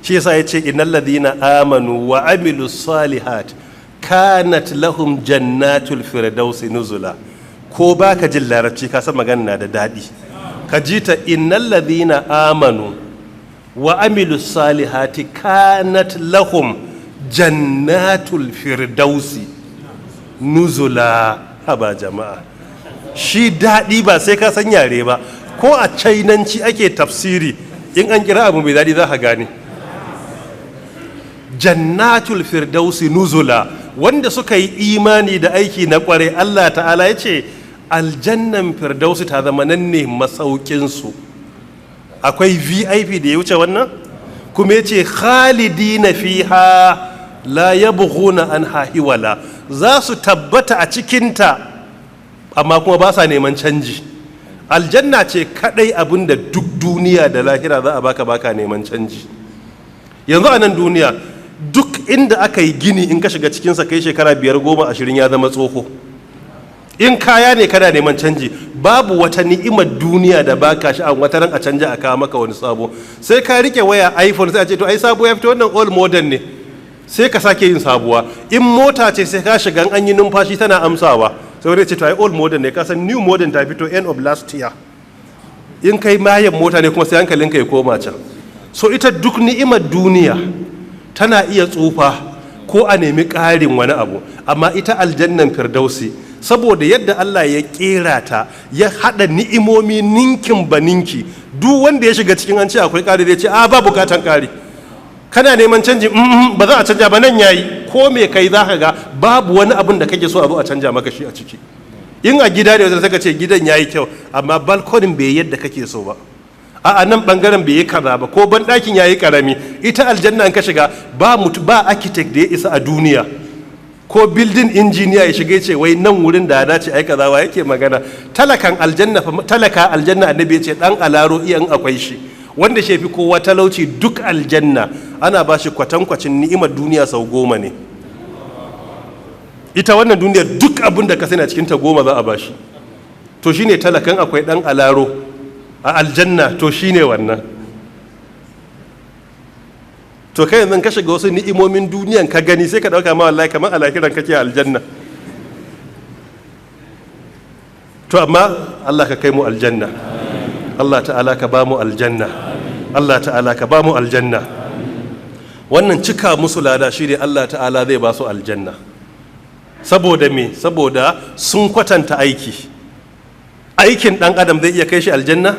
Shi yasa ya ce, "Innal ladina amanu wa amilu salihat kanat lahum jannatul firdausi nuzula." Ko baka jin Larabci, ka san magana na da daɗi. Ka ji ta, "Innal ladina amanu wa amilu salihati kanat lahum jannatul firdausi nuzula." Haba jama'a, shi daɗi ba sai ka san yare ba. Ko a Cainanci ake tafsiri, in an kira abu mai daɗi za ka gane. Jannatul firdausi nuzula, wanda suka yi imani da aiki na kware, Allah Ta'ala ya ce aljannan firdausi ta zama nan ne masaukinsu. Akwai VIP da ya wuce wannan? Kuma ya ce, "Khalidina fiha la yabghuna anha hiwala." Za su tabbata a cikinta, amma kuma ba sa neman canji. Aljanna ce kadai abin da duk duniya da lahira za a baka, baka neman canji. Yanzu a nan duniya, duk inda aka yi gini, in ka shiga cikinsa kai shekara 5, 10, 20, ya zama tsoho. In kaya ne, kana neman canji. Babu wata ni'imar duniya da baka shi a wata ran a canja a kawo maka wani sabo. Sai ka rike waya iPhone, sai a ce, "To ai sabo ya fito, wannan old model ne." Sai ka sake yin sabuwa. In mota ce, sai ka shiga an yi numfashi tana amsawa, sai wani ce, "To ai old model ne, ka san new model ta fito end of last year." In kai mayan mota ne kuma, sai hankalinka ya koma can. So ita duk ni'imar duniya tana iya tsufa ko a nemi ƙarin wani abu, amma ita aljannan firdausi, saboda yadda Allah ya kera ta, ya haɗa ni'imomi ninkin ba ninki, duk wanda ya shiga cikin, an ce akwai ƙari, zai ce, "A, ba bukatan ƙari." Kana neman canji, ba za a canja ba, nan yayi. Ko me kai, za ka ga babu wani abin da kake so a zo a canja maka shi a ciki. In a gida ne, wajen saka ce gidan yayi kyau, amma balkonin bai yadda kake so ba, a nan bangaren bai yi kaza ba, ko ban ɗakin yayi karami. Ita aljanna in ka shiga, ba mutu ba architect da ya isa a duniya ko building engineer ya shiga ce wai nan wurin da ya dace ai kaza. Wa yake magana? Talakan aljanna fa, talaka aljanna, annabi ya ce dan alaro iyan akwai shi, wanda shi fi kowa talauci duk aljanna, ana ba shi kwatankwacin ni'imar duniya sau 10 ne. Ita wannan duniyar, duk abin da ka sani a cikin ta, 10 za a ba shi. To shine talakan. Akwai dan alaro a aljanna, to shine wannan. To kai yanzu ka shiga wasu ni'imomin duniyan ka gani, sai ka dauka ma wallahi kamar a lahiran kake aljanna. To amma Allah ka kai mu aljanna. Allah Ta'ala ka ba mu aljanna. Allah Ta'ala ka ba mu aljanna. Wannan cika musu lada shi ne Allah Ta'ala zai ba su aljanna. Saboda me? Saboda sun kwatanta aiki. Aikin dan adam zai iya kai shi aljanna?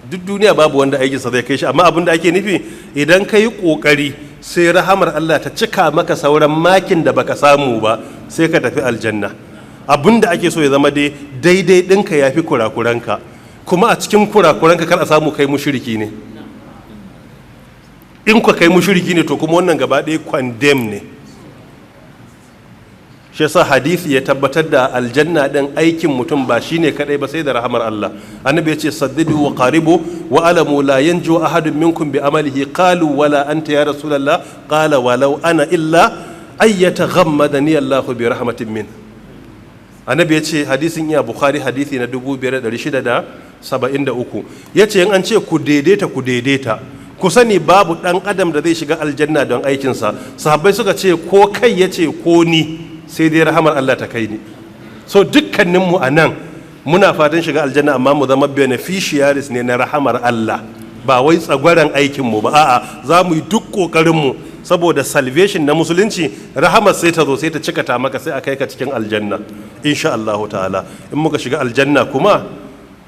Duk duniya babu wanda aikinsa zai kai shi. Amma abin da ake nufi, idan ka yi ƙoƙari, sai rahamar Allah ta cika maka sauran makin da baka samu ba, sai ka tafi aljanna. Abin da ake so ya zama dai daidai ɗinka ya fi kurakuranka. Kuma a cikin kurakuranka, kar a samu kai mushriki ne. In ka kai mushriki ne, to kuma wannan gaba ɗaya condemn ne. Shi yasa hadisi ya tabbatar da aljanna din, aikin mutum ba shine kadai ba, sai da rahamar Allah. Annabi ya ce, "Saddidu wa qaribu wa alamu la yanju ahadun minkum bi amalihi." Qalu, "Wala anta ya Rasulullah?" Qala, "Walau ana illa ay yataghammadani Allahu bi rahmatin min." Annabi ya ce, hadisin iya Bukhari, hadisi na 5673, ya ce in an ce ku daidaita, ku daidaita, ku sani babu dan adam da zai shiga aljanna don aikinsa. Sahabbai suka ce, "Ko kai?" Ya ce, "Ko ni, sai dai rahamar Allah ta kai ni." So dukkaninmu a nan muna fatan shiga aljanna, amma mu zama beneficiaries ne na rahamar Allah, ba wai tsagwaran aikinmu ba. A'a, za mu yi duk ƙoƙarinmu saboda salvation na Musulunci. Rahamar sai ta zo, sai ta cika ta maka, sai a kai ka cikin aljanna insha Allahu Ta'ala. In muka shiga aljanna kuma,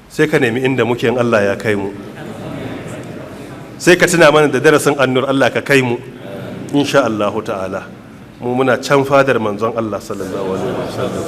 sai ka nemi inda muke in Allah ya kai mu, sai ka tuna mana da darasin Annur. Allah ka kai mu insha Allahu Ta'ala. Mu muna can fadar manzon Allah sallallahu alaihi wasallam.